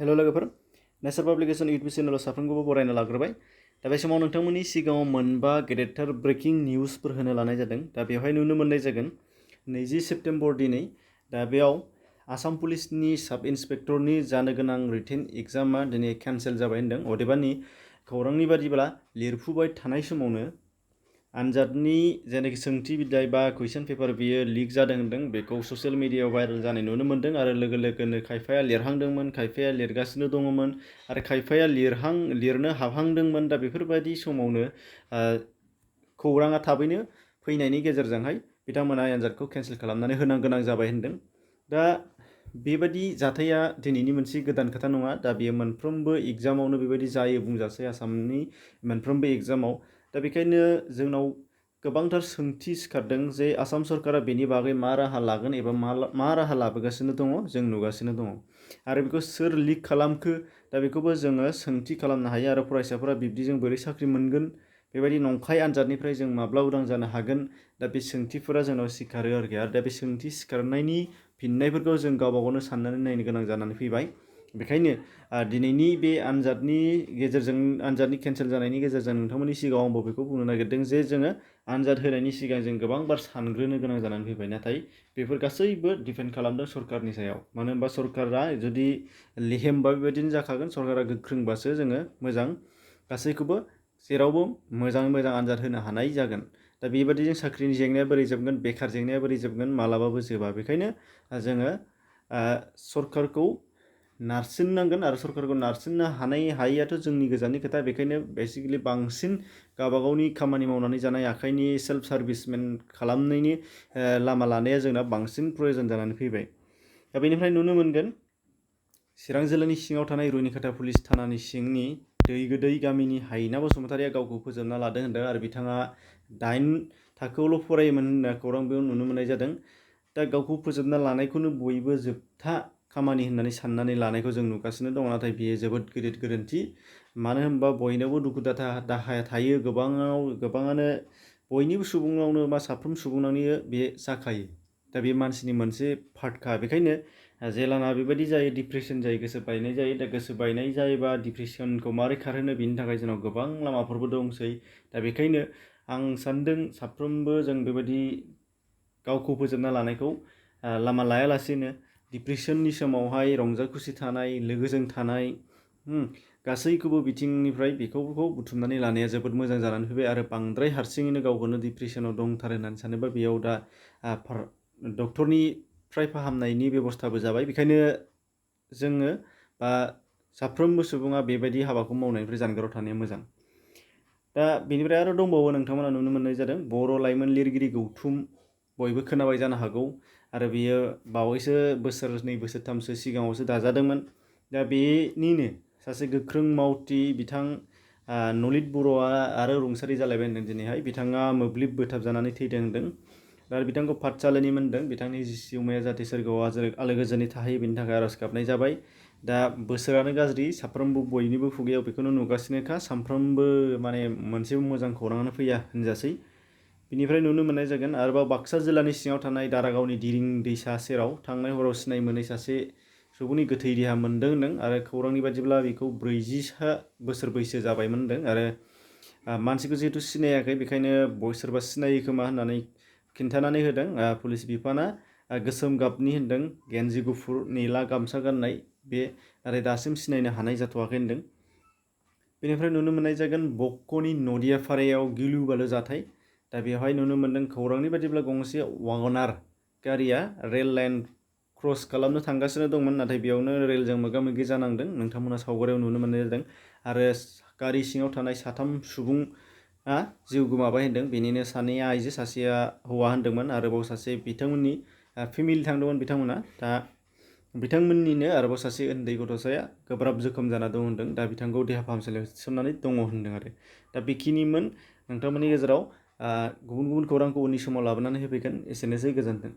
हेल' लोगोफोर, नेचार publication YouTube चेनेलाव साफ्रोमखौबो बरायना लाग्रोबाय। दा बे समाव नोंथांमोननि सिगाङाव मोनबा गेदेरथार ब्रेकिं निउसफोर होनो लानाय जादों। दा बेवहाय नुनो मोननाय जागोन 20 सेप्तेम्बर दिनै। दा बेयाव आसाम पुलिसनि साब इन्सपेक्टरनि जानो गोनां रिटेन एग्जामा दिनै केन्सेल जाबाय होनदों। अदेबानि खौरांनि बादिब्ला लिरफुबाय थानाय समावनो आनजादनि जेनाखि सोंथि बिदाय बा कुइसन पेपार बियो लिक जादों होनदों। बेखौ ससियेल मिडियायाव भाइरेल जानाय नुनो मोन्दों आरो लोगो लोगोनो खायफाया लिरहांदोंमोन, खायफाया लिरगासिनो दङमोन आरो खायफाया लिरनो हाबहांदोंमोन। दा बेफोरबायदि समावनो खौराङा थाबैनो फैनायनि गेजेरजोंहाय बिथांमोना आनजादखौ केन्सेल खालामनानै होनो गोनां जाबाय होनदों। दा बेबायदि जाथाया दिनैनि मोनसे गोदान खोथा नङा। दा बेयो मोनफ्रोमबो एग्जामावनो बेबायदि जायो बुंजासै आसामनि मोनफ्रोमबो एग्जामाव। दा बेखायनो जोंनाव गोबांथार सोंथि सिखारदों जे आसाम सरकारा बेनि बागै मा राहा लागोन एबा मा राहा लाबोगासिनो दङ, जों नुगासिनो दङ। आरो बेखौ सोर लिक खालामखो, दा बेखौबो जोङो सोंथि खालामनो हायो। आरो फरायसाफोरा बिब्दिजों बोरै साख्रि मोनगोन, बेबायदि नंखाय आनजादनिफ्राय जों माब्ला उदां जानो हागोन, दा बे सोंथिफोरा जोंनाव सिखारो आरोखि। आरो दा बे सोंथि सिखारनायनि फिननायफोरखौ जों गावबा गावनो साननानै नायनो गोनां जानानै फैबाय। बेखायनो दिनैनि बे आनजादनि केन्सेल जानायनि गेजेरजों नोंथांमोननि सिगाङाव आंबो बेखौ बुंनो नागिरदों जे जोङो आनजाद होनायनि सिगां जों गोबां बार सानग्रोनो गोनां जानानै फैबाय। नाथाय बेफोर गासैबो डिपेन्ड खालामदों सरकारनि सायाव। मानो होनबा सरकारा जुदि लेहेमबा बेबायदिनो जाखागोन। सरकारा गोख्रोंबासो जोङो मोजां गासैखौबो जेरावबो मोजाङै मोजां आनजाद होनो हानाय जागोन। दा बेबायदिजों साख्रिनि जेंनाया बोरै जोबगोन, बेखार जेंनाया बोरै जोबगोन, मालाबाबो जोबा। बेखायनो जोङो सरकारखौ नारसिननांगोन आरो सरकारखौ नारसिननो हायैयाथ' जोंनि गोजाननि खोथा। बेखायनो बेसिकेलि बांसिन गावबागावनि खामानि मावनानै जानाय आखाइनि सेल्फ सार्भिसमेन खालामनायनि लामा लानाया जोंना बांसिन प्रयजन जानानै फैबाय। दा बेनिफ्राय नुनो मोनगोन चिरां जिल्लानि सिङाव थानाय रुनिकाटा पुलिस थानानि सिंनि दै गोदै गामिनि हायना बसुमतारिया गावखौ फोजोबना लादों होनदों। आरो बिथाङा 8 थाखोआवल' फरायोमोन होनना खौरां बेयाव नुनो मोननाय जादों। दा गावखौ फोजोबना लानायखौनो बयबो जोबथा खामानि होननानै साननानै लानायखौ जों नुगासिनो दङ। नाथाय बियो जोबोद गिदिर गोरोन्थि। मानो होनबा बयनावबो दुखु दाहाया थायो। गोबाङानो बयनिबो सुबुंनावनो बा साफ्रोम सुबुंनावनो बे जाखायो। दा बे मानसिनि मोनसे पार्टखा। बेखायनो जेलाना बेबायदि जायो, डिप्रेसन जायो, गोसो बायनाय जायो। दा गोसो बायनाय जायोबा डिप्रेसनखौ मारै खारहोनो, बिनि थाखाय जोंनाव गोबां लामाफोरबो दंसै। दा बेखायनो आं सानदों साफ्रोमबो जों बेबायदि गावखौ फोजोबना लानायखौ लामा लायालासेनो डिप्रेसननि समावहाय रंजा खुसि थानाय, लोगोजों थानाय, गासैखौबो बिथिंनिफ्राय बेखौ बुथुमनानै लानाया जोबोद मोजां जानानै फैबाय। आरो बांद्राय हारसिङैनो गावखौनो डिप्रेसनाव दंथारो होननानै सानोबा बेयाव दा डक्टरनिफ्राय फाहामनायनि बेबस्थाबो जाबाय। बेखायनो जोङो बा साफ्रोमबो सुबुङा बेबायदि हाबाखौ मावनायनिफ्राय जानगाराव थानाया मोजां। दा बेनिफ्राय आरो दंबावो, नोंथांमोना नुनो मोननाय जादों बर' लाइमोन लिरगिरि गौथुम, बयबो खोनाबाय जानो हागौ। आरो बियो बावैसो बोसोरनै बोसोरथामसो सिगाङावसो दाजादोंमोन। दा बेनिनो सासे गोख्रों मावथि बिथां नलित बर'आ आरो रुंसारि जालायबाय होनदों दिनैहाय। बिथाङा मोब्लिब बोथाबजानानै थैदों होनदों। दा बिथांखौ पाठसालानि मोनदों। बिथांनि जिउमाया जाहाथे सोरगोआव आलो गोजोनै थाहैयो, बेनि थाखाय आर'ज गाबनाय जाबाय। दा बोसोरानो गाज्रि, साफ्रोमबो बयनिबो खुगायाव बेखौनो नुगासिनोखा। सानफ्रोमबो माने मोनसेबो मोजां खौराङानो फैया होनजासै। बिनिफ्राय नुनो मोननाय जागोन आरोबाव बाक्सा जिल्लानि सिङाव थानाय दारागावनि दिरिं दैसा सेराव थांनाय हराव सिनाय मोनै सासे सुबुंनि गोथै देहा मोनदों होनदों। आरो खौरांनि बादिब्ला बेखौ 40 बोसोर बैसो जाबायमोन होनदों। आरो मानसिखौ जिहेतु सिनायाखै, बेखायनो सोरबा सिनायो खोमा होननानै खिन्थानानै होदों पुलिस बिफाना। गोसोम गाबनि होनदों, गेन्जि गुफुर निला गामसा गाननाय बे, नाथाय दासिम सिनायनो हानाय जाथ'वाखै होनदों। बेनिफ्राय नुनो मोननाय जागोन बक्क'नि नदियापारायाव गिलु बालु जाथाय। दा बेवहाय नुनो मोनदों खौरांनि बादिब्ला गंसे वागनार गारिया रेल लाइन क्रस खालामनो थांगासिनो दंमोन, नाथाय बेयावनो रेलजों मोगा मोगि जानांदों। नोंथांमोना सावगारियाव नुनो मोननाय जादों। आरो गारि सिङाव थानाय 3 सुबुङा जिउ गोमाबाय होनदों। बेनिनो 2 आइजो, सासेया हौवा होनदोंमोन। आरोबाव सासे बिथांमोननि फेमिलि थांदोंमोन बिथांमोना। दा बिथांमोननिनो आरोबाव सासे उन्दै गथ'साया गोब्राब जोखोम जाना दं होनदों। दा बिथांखौ देहा फाहामसालियाव थिसननानै दङ होनदों आरो। दा बेखिनिमोन नोंथांमोननि गेजेराव। गुबुन गुबुन खौरांखौ उननि समाव लाबोनानै होफैगोन। एसेनोसै, गोजोन्थों।